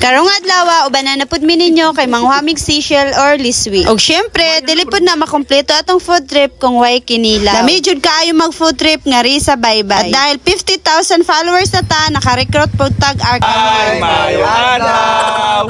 Karong adlaw, ubanan na pud mi ninyo kay manguha mig seashell or liswi. Og syempre, dili pud na makumpleto atong food trip kung way kinilaw. Lami jud kaayo mag food trip ngari sa Baybay. At dahil 50,000 followers na ta, naka-recruit pud tag Ay, maayong adlaw!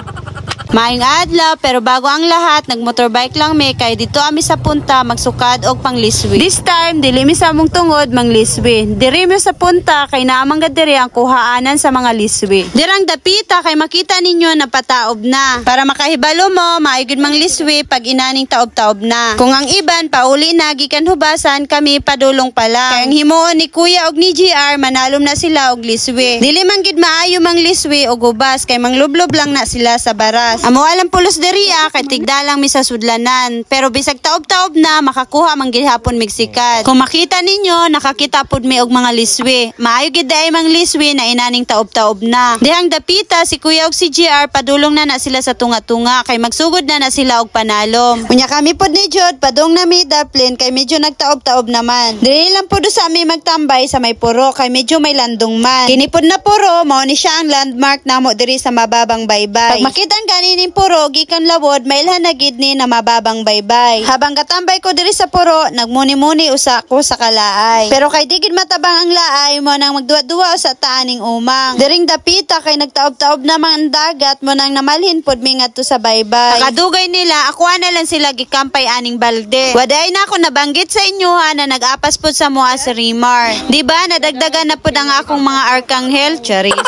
Maayong adlaw, pero bago ang lahat, nagmotorbike lang mi kay dito ami sa punta magsukad og pangliswi. This time, dili mi sa among tungod mangliswi. Diri mi sa punta kay naa man gud diri ang kuhaanan sa mga liswi. Dirang dapita kay makita ninyo na pataob na. Para makahibalo mo, maayo gud mangliswi pag inaning taob-taob na. Kung ang iban pauli na gikan hubasan, kami padulong pa lang. Kay ang himuon ni Kuya og ni GR, manalom na sila og liswi. Dili man gid maayo mangliswi og hubas kay manglublob lang na sila sa baras. Amo alang pulos diriya kay tigdalang mi sa sudlanan. Pero bisag taob-taob na, makakuha man gihapon mig sikad. Kung makita ninyo, nakakita pud mi og mga liswi. Maayo gid ay mang liswi na inaning taob-taob na. Dihang dapita si Kuya og si GR, padulong na na sila sa tunga-tunga kay magsugod na na sila og panalom. Unya kami pod ni Jod, padung na mi daplin kay medyo nagtaob-taob naman. Diri lang pod sa mi magtambay sa may puro kay medyo may landong man. Kini pod na puro, mao ni siya ang landmark namo diri sa Mababang Baybay. Pag makitan gani ning puro gikan lawod, mailhan na gid ni na Mababang Baybay. Habang gatambay ko diri sa puro, nagmuni-muni usa ko sa kalaay. Pero kay di gid matabang ang laay mo nang magduwa-duwa usa ta aning umang. Diring dapita kay nagtaob-taob naman ang dagat mo nang namalhin pod mi ngadto sa Baybay. Kadugay nila, ako na lang sila gikampay aning balde. Waday na ako nabanggit sa inyo ha na nag-apas pod sa mua si Rimar. Di ba nadagdagan na pod ang akong mga arkanghel, charis.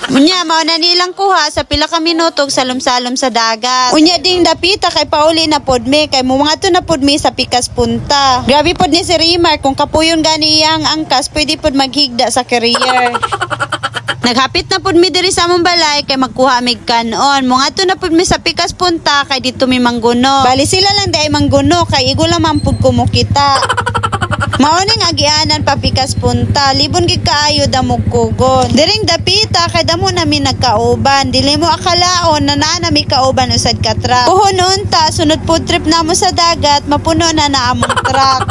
Unya, mao na nilang kuha sa pila ka minuto og salom-salom sa dagat. Unya ding dapita kay pauli na pod mi kay mumangadto na pod mi sa Pikas Punta. Grabe pod ni si Rimar, kung kapuyon gani iyang angkas, pwede pod maghigda sa career. Naghapit na pud mi diri sa among balay kay magkuha mig kanon. Mungadto na pud mi sa Pikas Punta kay dito mi mangguno. Bali sila lang di ay mangguno kay igo lang man pud kumukita. Mao ning agianan pa Pikas Punta, libon gid kaayo damog kugon. Diring dapita kay damo nami nagkauban. Dili mo akalaon na naa nami kauban usad ka truck. Puhon unta, sunod food trip namo sa dagat, mapuno na na among truck.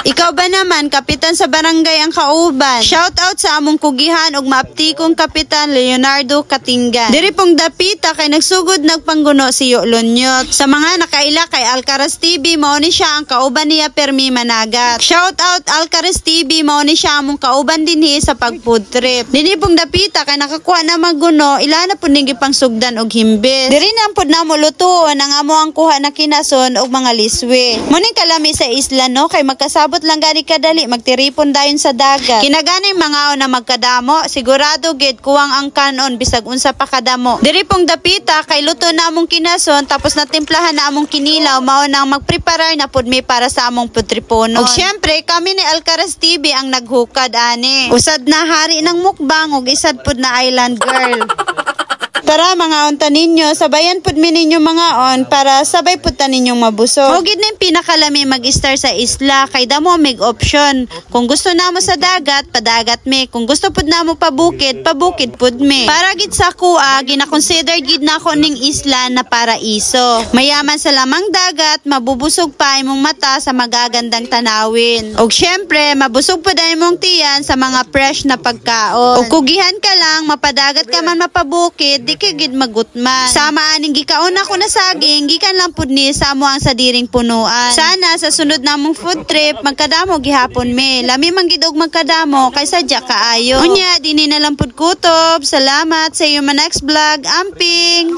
Ikaw ba naman, kapitan sa barangay ang kauban? Shout out sa among kugihan ug maaptikong kapitan Leonardo Katingan. Diri pong dapita kay nagsugod nagpangguno si Yolonyot. Sa mga nakaila kay Alcaraz TV, mao ni siya ang kauban niya permi managat. Shout out Alcaraz TV, mao ni siya among kauban dinhi sa pag food trip. Dinhi pong dapita kay nakakuha na magguno, ila na pud ning gipangsugdan og himbis. Diri na pud namo lutuon ang amo ang kuha na kinason og mga liswi. Muning kalami sa isla no kay magkasabot lang gani kadali magtiripon dayon sa dagat. Kinaganing mga na magkadamo, sigurado gid kuwang ang kanon bisag unsa pa kadamo. Diri pong dapita kay luto na among kinason tapos natimplahan na among kinilaw, mao nang magpreparar na pud mi para sa among putriponon. Og syempre kami ni Alcaraz TV ang naghukad ani. Usad na hari ng mukbang ug isad pud na island girl. Tara mga unta ninyo, sabayan pud mi ninyo mga on para sabay pud ta ninyong mabusog. Mao gid ning pinakalami mag-star sa isla kay damo mig option. Kung gusto namo sa dagat, padagat mi. Kung gusto pud namo pabukid, pabukid pud mi. Para gid sa kuha, gina-consider gid nako ning isla na paraiso. Mayaman sa lamang dagat, mabubusog pa imong mata sa magagandang tanawin. Og syempre, mabusog pud ang imong tiyan sa mga fresh na pagkaon. Og kugihan ka lang, mapadagat ka man mapabukid, di ka gid magutman. Sama aning gikaon ako na saging, gikan lang pud ni sa amo ang sadiring punuan. Sana sa sunod namong food trip, magkadamo gihapon mi. Lami man gid og magkadamo kay sadya kaayo. Unya, dini na lang pud kutob. Salamat sa iyo ma next vlog. Amping!